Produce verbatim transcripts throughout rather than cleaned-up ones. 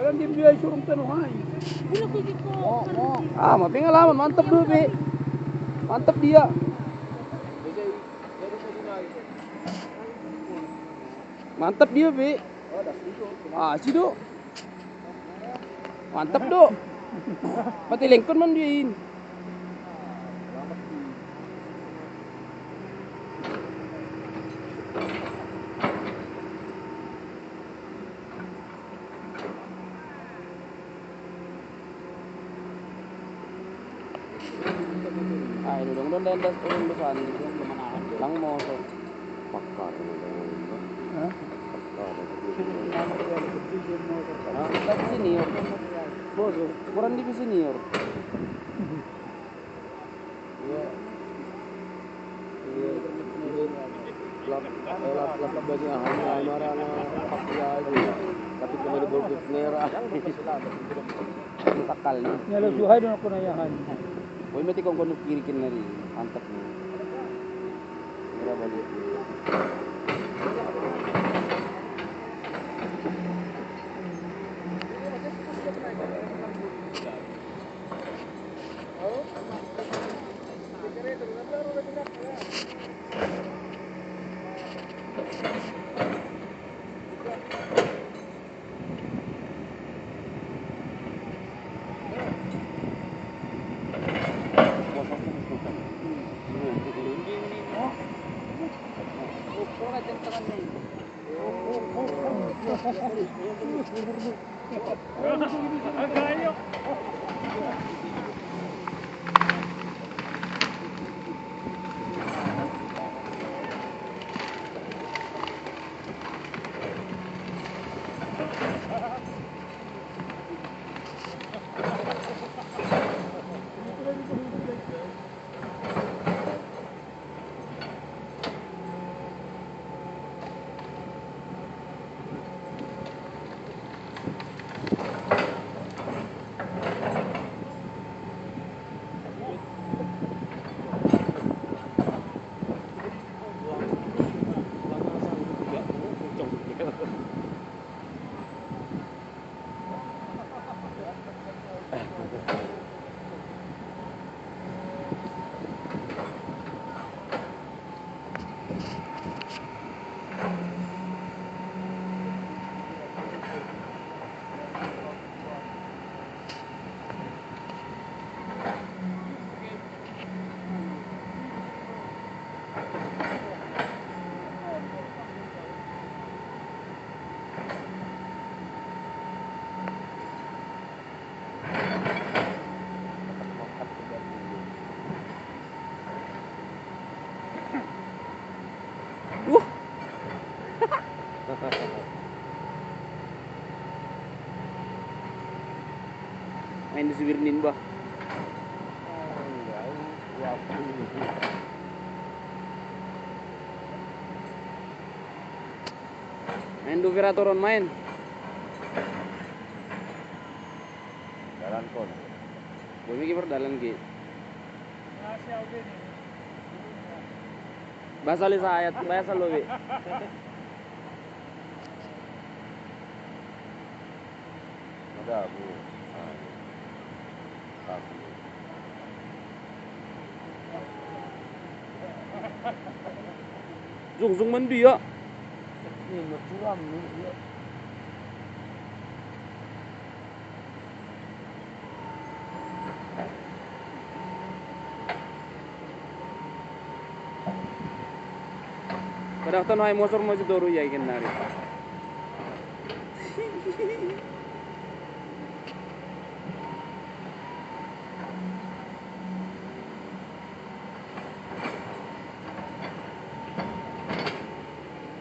Kan dia biasa orang tanu hai. Ah, mapengalaman, mantap dua, Pi. Mantap dia. Mantap dia, Pi. Ah, sido. Mantap, Dok. Mati lengkon man dia in. Ah, ini dong, dong, dendas turun di sana. Lang mo, so. Pakar, ini dong, ini dong. Hah? Pakar. Hah? Tapi senior. Kurang di senior. Iya. Iya. Lap, eh, lap, lap, lap, baju ahli, ahli marah, nah, pakai aja. Tapi kembali berikut merah. Takal ni. Nyala suhai dan aku nayahan. Woi, mati kong kono kiri kena ni. Mantap ni. Kira balik. Wah. Main di Suwirnin, bah. Main di Viratoron, main. Jalan kon. Boleh ki berdalan ki. Bahasa Indonesia ayat, bahasa lo, Wi. Ada, Bu. Ah, iya. Tapi. Zung, zung mandi ya. Ini mecuram nih, ya. Kadang tuh naik motor mau doru ya ikan nari.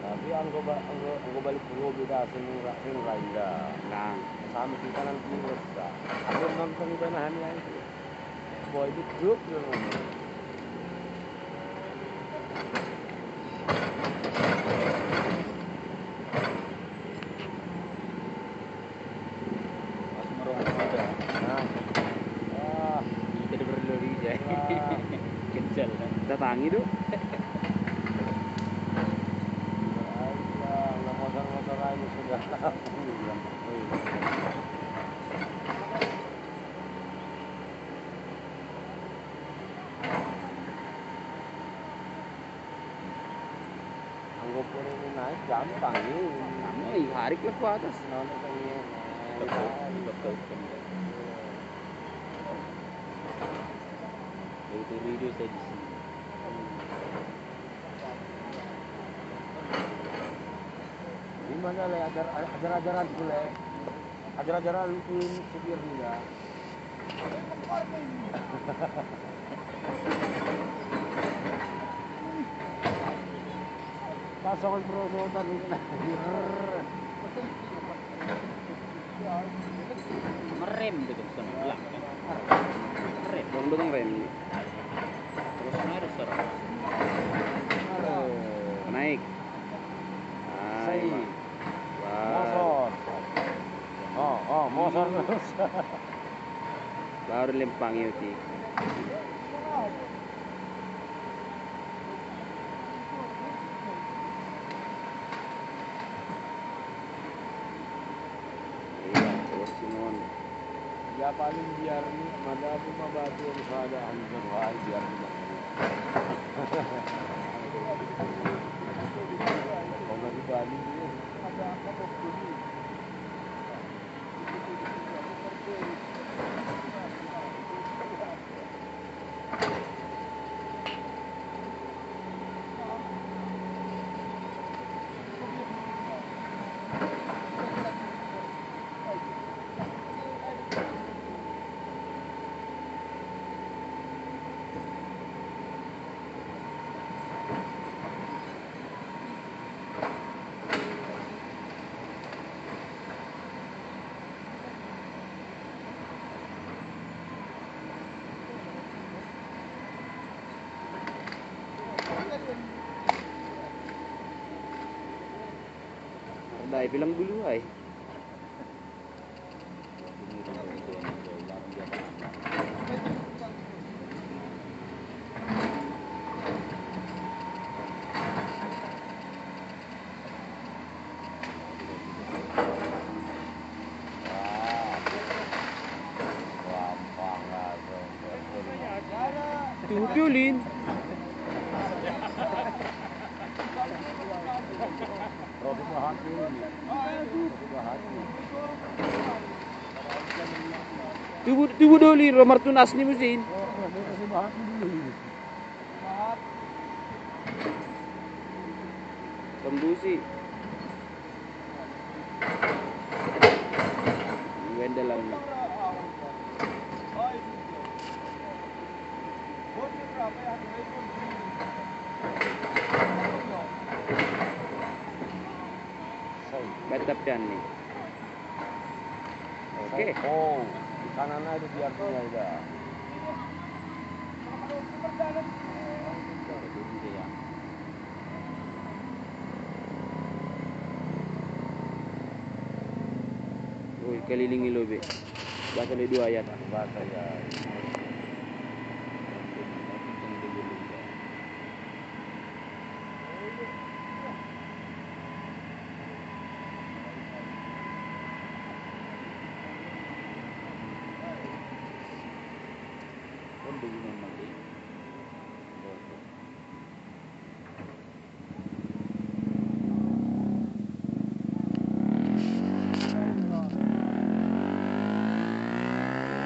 Tapi anggo ba-, anggo, anggo balik ke Robi dah, sing ra-, sing rain dah. Nah. Sampai kita nanti terus dah. Aku nonton di Banahan lagi. Boy di grup dulu. Pas merokok ada. Nah. Wah. Kita udah berdua di aja. Wah. Kencel. Datangi tuh. Ayo, nggak motor-motor. Anggo pun ini naik gampang ini. Kamu ih, hari ke atas. Nono pengen. Betul, betul, betul. Itu video saya di sini. Di mana le ajar ajar-ajaran kule. Ajar-ajaran lucuin supir dia. Pasang perosotan. Merem gitu, bisa nolak kan. Merem. Dong, dong, rem. Terus harus serang. Naik. Nah, sai. Emang. Wah. Mosor. Oh, oh, mosor terus. Baru lempang itu. Iya, terus Simon. Ya paling biar ni ada aku mah batu yang ada hancur wae biar ni makanya. Kalau di Bali ni ada apa tu? Dai bilang bulu ai. Tuh, Piolin. Tubuh, tubuh doli, Romartunas ni musin. Tembusi. Wendel lang. Mantap yan ni. Oke. Oh, di sana na itu biar punya udah. Uy, kaliling ilobe. Basa ni dua yan. Basa yan.